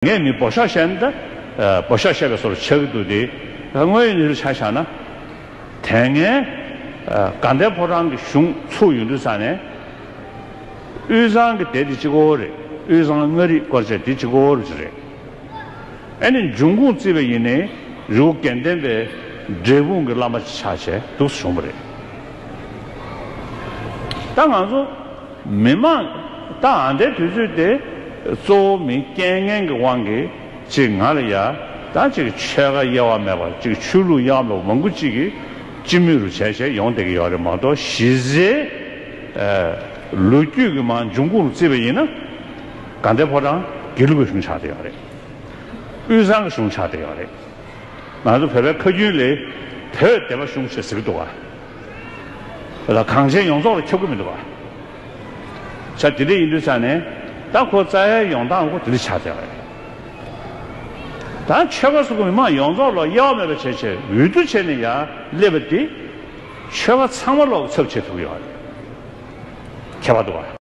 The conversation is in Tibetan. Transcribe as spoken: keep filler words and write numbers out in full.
ངས་མི་འབོ་ཤོག་བཤད་ན་ད་འབོ་ཤོག་བཤད་པའི་བཟོ་འདྲ་ཆགས་ཀྱི་འདུག་སྟེ། དངོས་ཡོད་གནས་ཚུལ་ཆ་བཞག་ན། དེ་སྔའི་དགའ་ལྡན་ཕོ་བྲང་གི་གཞུང་ཚུགས་ཡོང་དུས་ཙ་ནས། དབུས་གཙང་གི་སྡེ་དེ་གཅིག་པོ་རེད། དབུས་གཙང་མངའ་རིས་སྐོར་བྱས་དེ་གཅིག་པོ་རེད། རེད། ཨ་ནི་འབྱུང་ཁུངས་བརྩིས་པ་ཡིན་ནའི་རི་བོ་དགེ་ལྡན་པའི་འབྲས་སྤུངས་ཀྱི་བླ་མ་ཆགས་བྱས་འདུག་སེ་བྱུང་བ་རེད། ད་ང་ཚོ་མི་མང་ད་ཨ་འདའི་དུས་ཚོད་དེ་གཙོ་བོ་མི་རྐྱེན་ངན་གྱི་དབང་གིས་ཅིག་ང་ལ་ཡ་ད་ཅིག་ཆོལ་ཁ་དབྱེ་བ་མེད་པ་ཅིག་ཆོས་ལུགས་དབྱེ་བ་མེད་པ་མང་པོ་ཅིག་གིས་སྤྱི་མོས་རུ་བྱས་བྱས་ཡོང་བསྡད་ཀྱི་ཡོད་རེད་མ་གཏོགས་གཞི་རྩའི་ལོ་རྒྱུས་ཀྱི་མ་འབྱུང་ཁུངས་རུ་བརྩིས་པ་ཡིན་ན་དགའ་ལྡན་ཕོ་བྲང་དགེ་ལུགས་ཀྱི་གཞུང་ཆགས་བསྡད་ཡོད་རེད། དབུས་གཙང་གི་གཞུང་ཆགས་བསྡད་ཡོད་རེད། ང་ཚོ་བོད་པའི་ཁ་རྒྱུན་ལས་བོད་སྡེ་པ་གཞུང་ཞེས་ཟེར་གྱི་འདུག་ག་ལ་གངས་ཅན་ཡོངས་རྫོགས་ལ་ཁྱབ་ཀྱི་མི་འདུག་ག་ཆ་དེ་འདྲ་ཡིན་དུས་ཙང་ནས་ད་ཁོ་རྩ་བའི་ཡོང་སྟངས་ཁོ་དེ་འདྲ་ཆགས་བསྡད་རེད། ད་ཆོལ་ཁ་སོགས་མི་མང་ཡོངས་རྫོགས་ལ་དབྱེ་བ་མེད་པ་བྱས་བྱས་འོས་བསྡུ་བྱས་ནས་ཡར་སླེབས་པ་དེ་ཆོལ་ཁ་ཚང་མ་ལོག་ཚབ་བྱེད་ཐུབ་ཀྱི་ཡོད་རེད། ཁྱད་པར་འདུག་ག